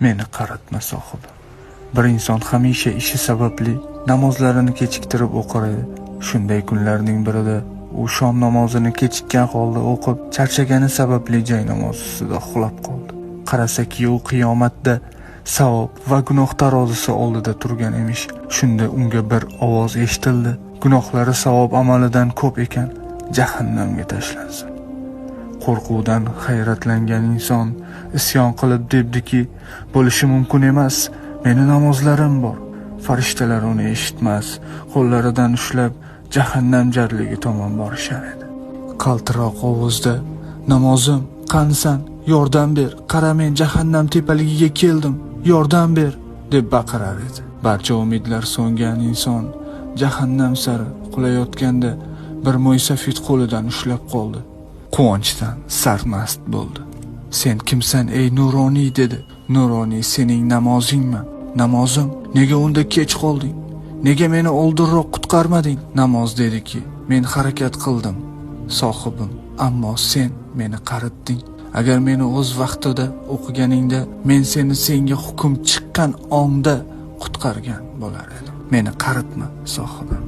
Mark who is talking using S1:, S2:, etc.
S1: Meni qaratma, sohibim. Bir inson hamisha ishi sababli namozlarini kechiktirib o'qir edi. Shunday kunlarning birida u shom namozini kechikkan holda o'qib, charchagani sababli jay namozi ustida uxlab qoldi. Qarasaki, u qiyomatda savob va gunoh tarozisi oldida turgan emish. Shunda unga bir ovoz eshitildi: "Gunohlari savob amalidan ko'p ekan, jahannamga tashlansin." Qo'rquvdan hayratlangan inson isyon qilib debdiki: "Bo'lishi mumkin emas, meni namozlarim bor." Farishtalar uni eshitmas, qo'llaridan ushlab jahannam jarligi tomon borishar edi. Qaltiroq ovozda: "Namozim, qanisan? Yordam ber, qara, men jahannam tepaligiga keldim, yordam ber", deb baqirar edi. Barcha umidlar so'ngan inson jahannam sari qulayotganda bir mo'ysafid qo'lidan ushlab qoldi. Quvonchdan sarmast bo'ldi. "Sen kimsan, ey nuroniy?" dedi. "Nuroniy sening namozingman." "Namozim, nega unda kech qolding? Nega meni oldinroq qutqarmading?" Namoz dediki: "Men harakat qildim, sohibim, ammo sen meni qaritding. Agar meni o'z vaqtida o'qiganingda, men seni senga hukm chiqqan onda qutqargan bo'lar edim. Meni qaritma, sohibim."